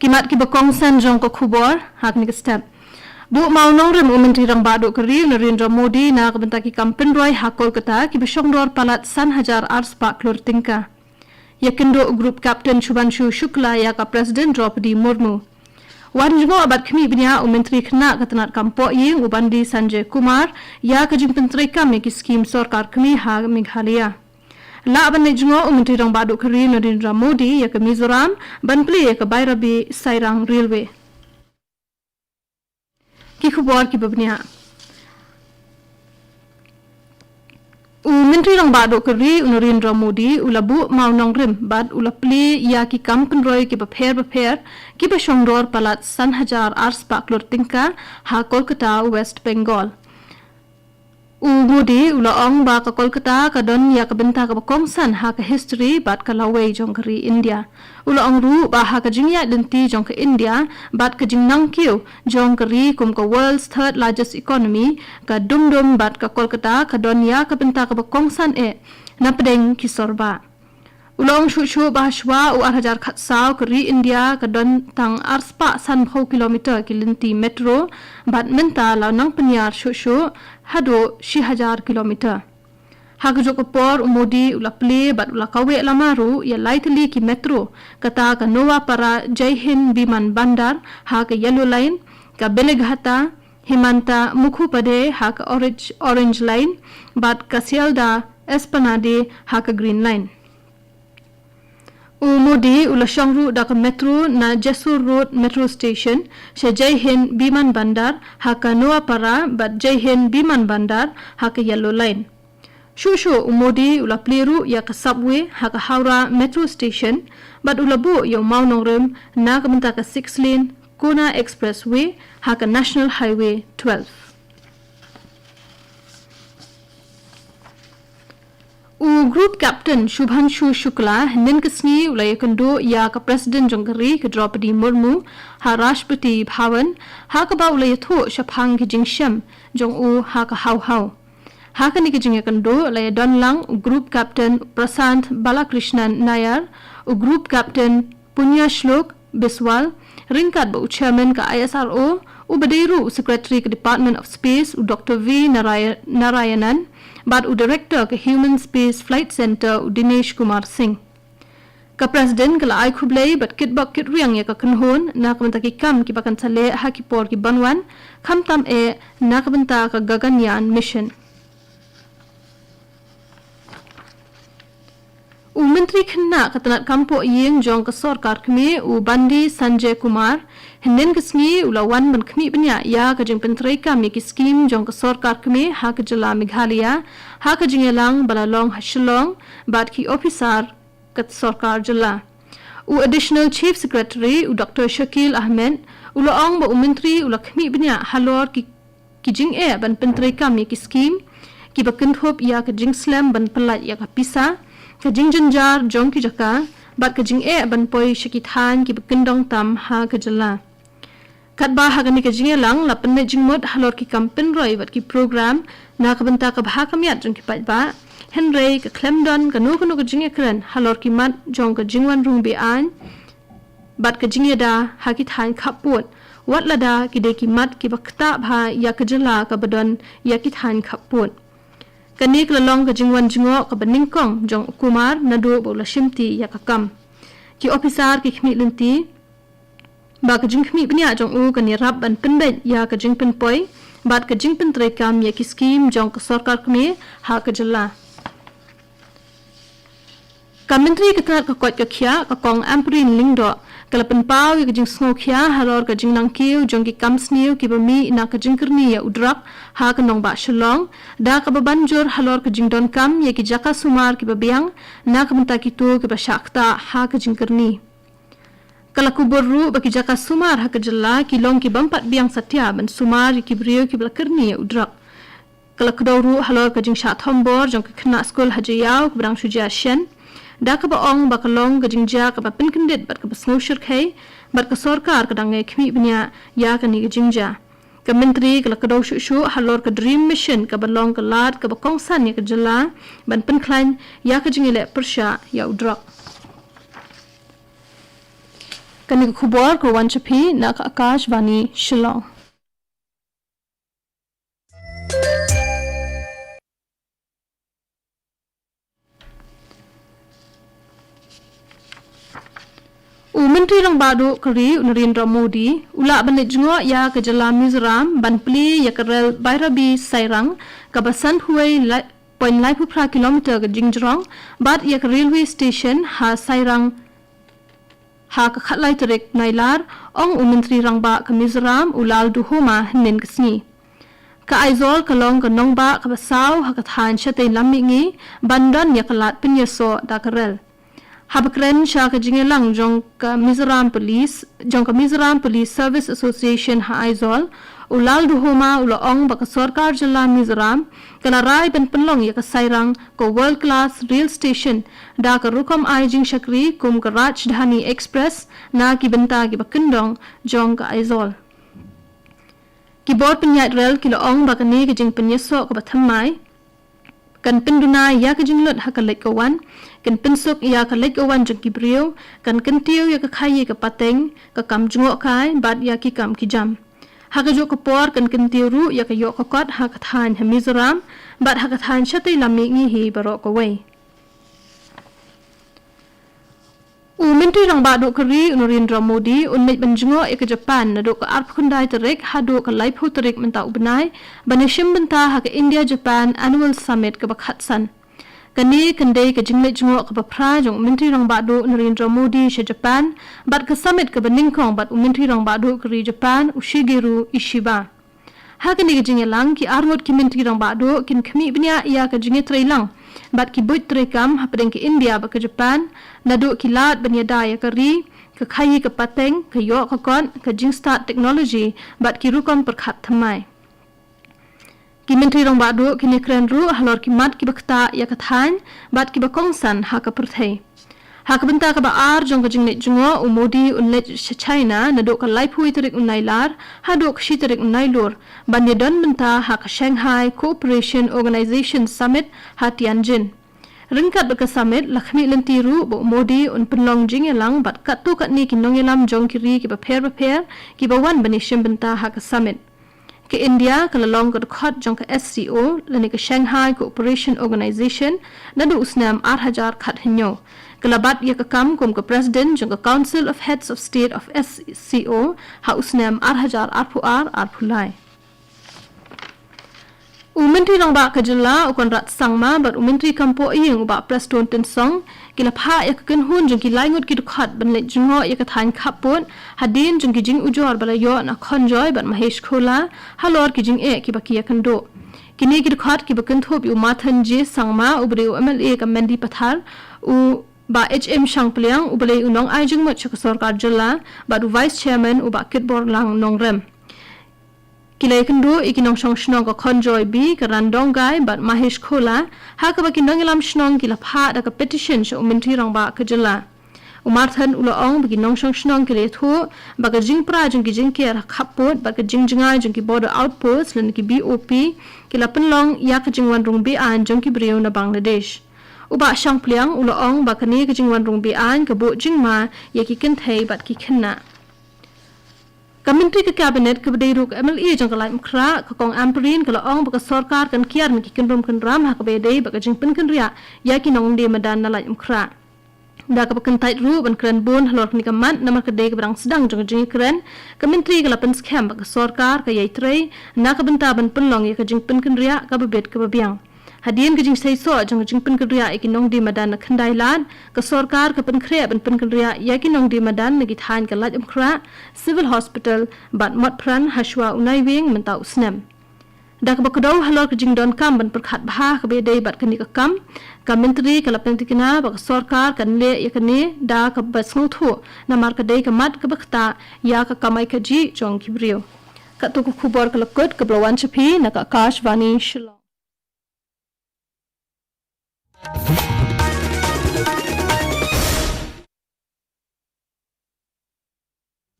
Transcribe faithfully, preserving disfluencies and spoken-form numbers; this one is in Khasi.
Ki mat kiba kongsan jong ka khubor ha kane ka step. Buh mawnongrim u Myntri Rangbah Duh ka ri u Narendra Modi na ka bynta ki kam pynroi ha Kolkata kiba shongdor palat san hajar arspah klur tyngka. Ïakynduh u Group Captain Shubhanshu Shukla ïa ka President Droupadi Murmu. Wan jngoh bad khmih bniah u Myntri Khynnah ka tnat kam poh ïing u Bandi Sanjay Kumar ïa ka jingpyntreikam ïa ki skim sorkar kmie ha Meghalaya. Lah ban leit jngoh u Myntri Rangbah Duh ka ri Narendra Modi ïa ka Mizoram ban plie ïa ka Bairabi Sairang Railway. Ki khubor kiba bniah. U Myntri Rangbah Duh ka ri u Narendra Modi u la buh mawnongrim bad u la plie ïa ki kam pynroi kiba pher bapher kiba shongdor palat san hajar arspah klur tyngka ha Kolkata, West Bengal. U Modi u la ong ba ka Kolkata ka don ïa ka bynta kaba kongsan ha ka history bad ka lawei jong ka ri India. U la ong ruh ba ha ka jingïaid lynti jong ka India bad ka jingnang kiew jong ka ri kum ka world's third largest economy, ka Dum Dum bad ka Kolkata ka don ïa ka bynta kaba kongsan eh na pdeng ki sorbah. U la ong shuh shuh ba hashwa u ar hajar khatsaw ka ri India ka don tang arspah sanphew kilometer ki lynti metro, bad mynta la nang pynïar shuh shuh haduh shi hajar kilometer. Ha kajuh ka por u Modi u la plie bad u la kaweh lama ruh ïa lai tylli ki metro, kata ka Noapara Jai Hind Biman Bandar ha ka Yellow Line, ka Belaghata Himanta Mukhopadhyay ha ka Orange, Orange Line, bad ka Sealdah Esplanade ha ka Green Line. U Modi u la shong ruh da ka metro na Jessore Road Metro Station sha Jai Hind Biman Bandar ha ka Noapara bad Jai Hind Biman Bandar ha ka Yellow Line. Shuh shuh u Modi u la plie ruh ïa ka subway ha ka Howrah Metro Station bad u la buh ïa u mawnongrim na ka bynta ka six lane Kona Expressway ha ka National Highway twelve. U Group Captain Shubhanshu Shukla hynnin ka sngi u la ïakynduh ïa ka President jong ka ri ka Droupadi Murmu ha Rashtrapati Bhavan, ha kaba u la ïathuh shaphang ki jingshem jong u ha ka haw haw. Ha kane ka jingïakynduh la ïadon lang u Group Captain Prashant Balakrishnan Nair, u Group Captain Punyashlok Biswal, ryngkat bad u Chairman ka I S R O, uba dei ruh u Secretary ka Department of Space, u Doctor V Naraya-, Narayanan, bad u Director ka Human Space Flight Centre, u Dinesh Kumar Singh. Ka President ka la ai khublei bad kitbok kitrwiang ïa ka kynhun na ka bynta ki kam kiba kan sa leh ha ki por kiban wan, khamtam eh na ka bynta ka Gaganyaan Mission. U Myntri Khynnah ka tnat kam poh ïing jong ka sorkar kmie u Bandi Sanjay Kumar, hynnin ka sngi u la wan ban khmih bniah ïa ka jingpyntreikam ïa ki skim jong ka sorkar kmie ha ka jylla Meghalaya, ha ka jingïalang ba la long ha Shillong bad ki ophisar ka sorkar jylla. U Additional Chief Secretary, u Doctor Shakil Ahmed, u la ong ba u Myntri u la khmih bniah halor ki, ki jingeh ban pyntreikam ïa ki skim kiba kynthup ïa ka jingslem ban pyllait ïa ka pisa, ka jingjynjar jong ki jaka, bad ka jingeh ban poi sha ki thaiñ kiba kyndong tam ha ka jylla. Katba ha kane ka jingïalang la pynleit jingmut halor ki kam pynroi bad ki program na ka bynta ka bha ka miat jong ki paidbah, hynrei ka khlem don kano kano ka jingïakren halor ki mat jong ka jingwan rung be-aiñ bad ka jingïada ha ki thaiñ khappud, wat lada ki dei ki mat kiba ktah bha ïa ka jylla kaba don ïa ki thaiñ khappud. Kane ka la long ka jingwan jngoh kaba nyngkong jong u Kumar naduh ba u la shimti ïa ka kam. Ki ophisar ki khmih lynti ba ka jingkhmih bniah jong u kan ïarap ban pynbeit ïa ka jingpynpoi bad ka jingpyntreikam ïa ki skim jong ka sorkar kmie ha ka jylla. Ka Myntri ka tnat ka koit ka khiah, ka Kong Ampareen Lyngdoh, ka la pynpaw ïa ka jingsngewkhia halor ka jingnang kiew jong ki kam sniew kiba mih na ka jingkyrni ïa u drok ha ka nongbah Shillong, da kaba ban jur halor ka jingdonkam ïa ki jaka sumar kiba biang na ka bynta kito kiba shah ktah ha ka jingkyrni. Ka la kubur ruh ba ki jaka sumar ha ka jylla ki long ki bym pat biang satia ban sumar ïa ki briew kiba la kyrni ïa u drok. Ka la kdew ruh halor ka jingshah thombor jong ka khynnah skul ha Jaïaw kaba dang shu jia shen, da kaba ong ba ka long ka jingjia kaba pynkyndit bad kaba sngewshyrkhei, bad ka sorkar ka dang ïai khmih bniah ïa kane ka jingjia. Ka Myntri ka la kdew shuh shuh halor ka DREAM Mission kaba long ka lad kaba kongsan ïa ka jylla ban pynkhlaiñ ïa ka jingïaleh pyrshah ïa u drok. Kane ka khubor ka wan sha phi na ka Akashvani Shillong. U Myntri Rangbah Duh ka ri u Narendra Modi u lah ban leit jngoh ïa ka jylla Mizoram ban plie ïa ka rel Bairabi Sairang kaba sanphew wei point laiphew phra kilometer ka jingjrong bad ïa ka railway station ha Sairang ha ka khatlai tarik Nailar, ong u Myntri Rangbah ka Mizoram u Lalduhoma hynnin ka sngi. Ka Aizawl ka long ka nongbah kaba saw ha ka thaiñ shatei lam mihngi ban don ïa ka lad pynïasoh da ka rel. Haba kren sha ka jingïalang jong ka Mizoram Police, jong ka Mizoram Police Service Association ha Aizawl, u Lalduhoma u la ong ba ka sorkar jylla Mizoram ka la rai ban pynlong ïa ka Sairang ka world class rail station da ka rukom ai jingshakri kum ka Rajdhani Express na ki bynta kiba kyndong jong ka Aizawl. Ki bor pynïaid rel ki la ong ba kane ka jingpynïasoh kaba thymmai kan pynduna ïa ka jinglut ha ka leit ka wan, kan pynsuk ïa ka leit ka wan jong ki briew, kan kyntiew ïa ka khaïi ka pateng, ka kam jngohkai bad ïa ki kam ki jam. Ha kajuh ka por kan kyntiew ruh ïa ka ïoh ka kot ha ka thaiñ ha Mizoram bad ha ka thaiñ shatei lam mihngi hi baroh kawei. U Myntri Rangbah Duh ka ri u Narendra Modi un leit ban jngoh ïa ka Japan naduh ka arphew khyndai tarik haduh ka laiphew tarik mynta u bnai ban ïashim bynta ha ka India Japan Annual Summit kaba khatsan. Kane kan dei ka jingleit jngoh kaba phra jong u Myntri Rangbah Duh Narendra Modi sha Japan bad ka summit kaba nyngkong bad u Myntri Rangbah Duh ka ri Japan u Shigeru Ishiba. Ha kane ka jingïalang ki arngut ki Myntri Rangbah Duh kin khmih bniah ïa ka jingïatreilang bad ki buit treikam hapdeng ka India bad ka Japan naduh ki lad ban ïada ïa ka ri, ka khaïi ka pateng, ka ïoh ka kot, ka jingstad technology bad ki rukom pyrkhat thymmai. Ki Myntri Rangbah Duh kin ïakren ruh halor ki mat kiba ktah ïa ka thaiñ bad kiba kongsan ha ka pyrthei. Ha ka bynta kaba ar jong ka jingleit jngoh u Modi un leit sha China naduh ka laiphew tarik u Nailar haduh ka shi tarik u Nailur ban ïadon bynta ha ka Shanghai Cooperation Organization Summit ha Tianjin. Ryngkat bad ka summit la khmih lynti ruh ba u Modi un pynlong jingïalang bad katto katne ki nongïalam jong ki ri kiba pher bapher kiba wan ban ïashim bynta ha ka summit. Ka India ka la long ka dkhot jong ka S C O lane ka Shanghai Cooperation Organization naduh u snem ar hajar khathynñiew. Ka la bat ïa ka kam kum ka President jong ka Council of Heads of State of S C O ha u snem ar hajar arphew ar arphew lai. U Myntri Rangbah ka jylla u Conrad Sangma bad u Myntri Kampoh Ïing u Bah Prestone Tynsong ki la phah ïa ka kynhun jong ki lai ngut ki dkhot ban leit jngoh ïa ka thaiñ khappud hadien jong ki jingujor ba la ïoh na Khonjoy bad Mahesh Khola halor ki jingeh kiba ki ïakynduh. Kine ki dkhot kiba kynthup ïa u Marthon J Sangma uba dei u M L A ka Mendipathar, u Bah H M Shangpliang uba dei u nongai jingmut sha ka sorkar jylla bad u Vice Chairman u Bah Kitborlang Nongrem. Ki la ïakynduh ïa ki nongshong shnong ka Khonjoy B, ka Randonggai bad Mahesh Khola, ha kaba ki nongïalam shnong ki la phah da ka petition sha u Myntri Rangbah ka jylla. U Marthon u la ong ba ki nongshong shnong ki la ïathuh ba ka jingpra jong ki jingker ha khappud bad ka jingjngai jong ki border outpost lane ki B O P ki la pynlong ïa ka jingwan rung be-aiñ jong ki briew na Bangladesh. U Bah Shangpliang u la ong ba kane ka jingwan rung be-aiñ ka buh jingma ïa ki kynthei bad ki khynnah. Ka Myntri ka Cabinet kaba dei ruh ka M L A jong ka Laitumkhrah, ka Kong Ampareen ka la ong ba ka sorkar kan kiar na ki kynrum kynram ha kaba ïadei bad ka jingpynkynriah ïa ki nongdie madan na Laitumkhrah. Da kaba kyntait ruh ban kren bun halor kane ka mat namar ka dei kaba dang sdang jong ka jingïakren, ka Myntri ka la pynskhem ba ka sorkar ka ïai trei na ka bynta ban pynlong ïa ka jingpynkynriah kaba bit kaba biang. Hadien ka jingseisoh jong ka jingpynkynriah ïa ki nongdie madan na Khyndai Lad, ka sorkar ka pynkhreh ban pynkynriah ïa ki nongdie madan na ki thaiñ ka Laitumkhrah, Civil Hospital bad Motphran hashwa u Naiwieng mynta u snem. Da kaba kdew halor ka jingdonkam ban pyrkhat bha kaba ïadei bad kane ka kam, ka Myntri ka la pyntikna ba ka sorkar kan leh ïa kane da kaba sngewthuh namar ka dei ka mat kaba ktah ïa ka kamai kajih jong ki briew. Katto ka khubor ka la kut kaba la wan sha phi na ka Akashvani Shillong.